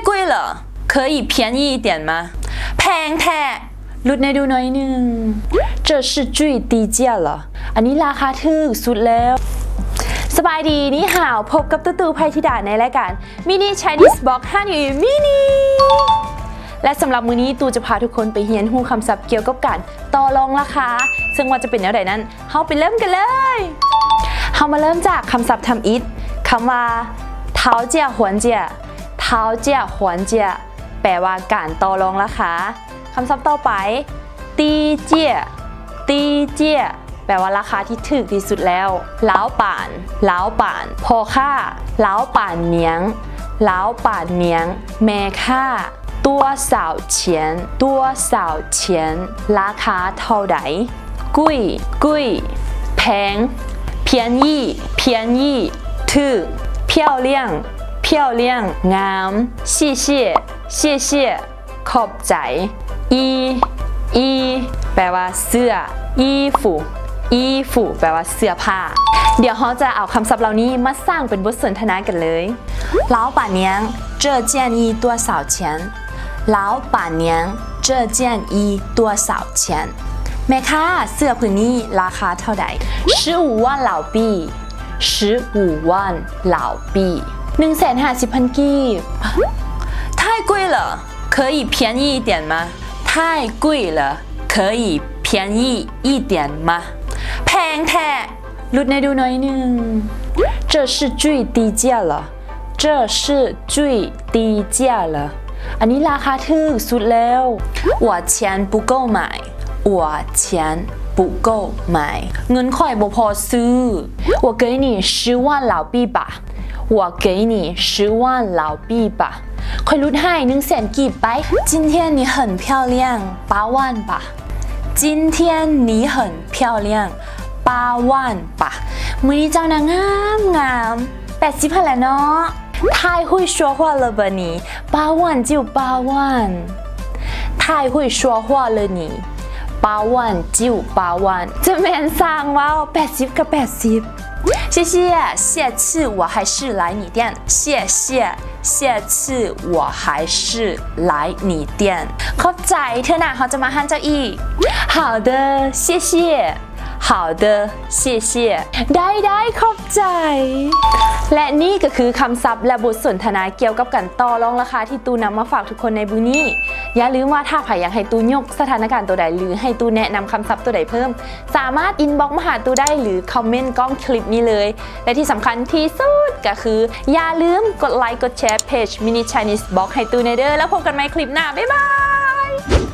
贵了，可以便宜一点吗？ແພງແທ້ ຫຼຸດໃຫ້ດູໜ້ອຍໜຶ່ງ. 这是最低价了. ອັນນີ້ລາຄາຖືກສຸດແລ້ວ. ສະບາຍດີ ນີ້ຫາວ ພົບກັບຕູ້ຕູ້ ໄພທິດາ ໃນລາຍການ Mini Chinese Blog ຮານຢູ່ Mini ແລະ ສຳລັບມື້ນີ້ ຕູ້ຈະພາທຸກຄົນໄປຮຽນຮູ້ຄຳສັບກ່ຽວກັບການຕໍ່ລອງລາຄາ, ເຊິ່ງວ່າຈະເປັນແນວໃດນັ້ນ ເຮົາໄປເລີ່ມກັນເລີຍ. ເຮົາມາເລີ່ມຈາກຄຳສັບທຳອິດ, ຄຳວ່າ 讨价还价, 讨价还价 ແປວ່າການຕໍ່ລອງລາຄາ. ຄຳສັບຕໍ່ໄປ 低价, 低价 ແປວ່າລາຄາທີ່ຖືກທີ່ສຸດແລ້ວ. 老板, 老板 ພໍ່ຄ້າ. 老板娘, 老板娘 ແມ່ຄ້າ. 多少钱, 多少钱 ລາຄາເທົ່າໃດ? 贵, 贵 ແພງ. 便宜, 便宜 ຖືກ. 漂亮, 漂亮 ງາມ. 谢谢, 谢谢 ຂອບໃຈ. 衣, 衣 ແປວ່າເສື້ອ. 衣服, 衣服 ແປວ່າເສື້ອຜ້າ. ດຽວເຮົາຈະເອົາຄຳສັບເຫຼົ່ານີ້ມາສ້າງເປັນບົດສົນທະນາກັນເລີຍ. 老板娘，这件衣多少钱？老板娘，这件衣多少钱？ ແມ່ຄ້າ, ເສື້ອຜືນນີ້ລາຄາເທົ່າໃດ? 十五万老币. 十五万老币 ໜຶ່ງແສນຫ້າສິບພັນກີບ. 太贵了，可以便宜一点吗？太贵了，可以便宜一点吗？ແພງແທ້ ຫຼຸດໃຫ້ດູໜ້ອຍໜຶ່ງ. 这是最低价了. 这是最低价了. ອັນນີ້ລາຄາຖືກສຸດແລ້ວ. 我钱不够买. 我钱不够买. ເງິນຂ້ອຍບໍ່ພໍຊື້. 我给你十万老币吧. 我给你十万老币吧. ຂ້ອຍຫຼຸດໃຫ້ໜຶ່ງແສນກີບໄປ. 今天你很漂亮, 八万吧. 今天你很漂亮, 八万吧. ມື້ນີ້ເຈົ້ານາງງາມງາມ. ແປດສິບຫັ້ນແຫຼະເນາະ. 太会说话了吧你, 八万就八万. 太会说话了你, 八万就八万. ຈະແມ່ນຊ່າງເວົ້າ, ແປດສິບກໍແປດສິບ. 谢谢, 下次我还是来你店. 谢谢, 下次我还是来你店. ຂອບໃຈ, ເທື່ອໜ້າເຮົາຈະມາຮ້ານເຈົ້າອີກ. 好的, 谢谢. 好的, 谢谢. ໄດ້ໆ ຂອບໃຈ. ແລະ ນີ້ກໍຄືຄຳສັບ ແລະ ບົດສົນທະນາກ່ຽວກັບການຕໍ່ລອງລາຄາທີ່ຕູ້ນຳມາຝາກທຸກຄົນໃນມື້ນີ້. ຢ່າລືມວ່າຖ້າໃຜຢາກໃຫ້ຕູ້ຍົກສະຖານະການໂຕໃດ ຫຼື ໃຫ້ຕູ້ແນະນຳຄຳສັບໂຕໃດເພີ່ມ, ສາມາດອິນບັອກມາຫາຕູ້ໄດ້ ຫຼື ຄອມເມັນກ້ອງຄລິບນີ້ເລີຍ. ແລະ ທີ່ສຳຄັນທີ່ສຸດກໍຄື ຢ່າລືມກົດໄລກົດແຊເພຈ Mini Chinese Blog ໃຫ້ຕູ້ແດ່ເດີ. ແລ້ວພົບກັນໃໝ່ຄລິບໜ້າ. ບາຍບາຍ.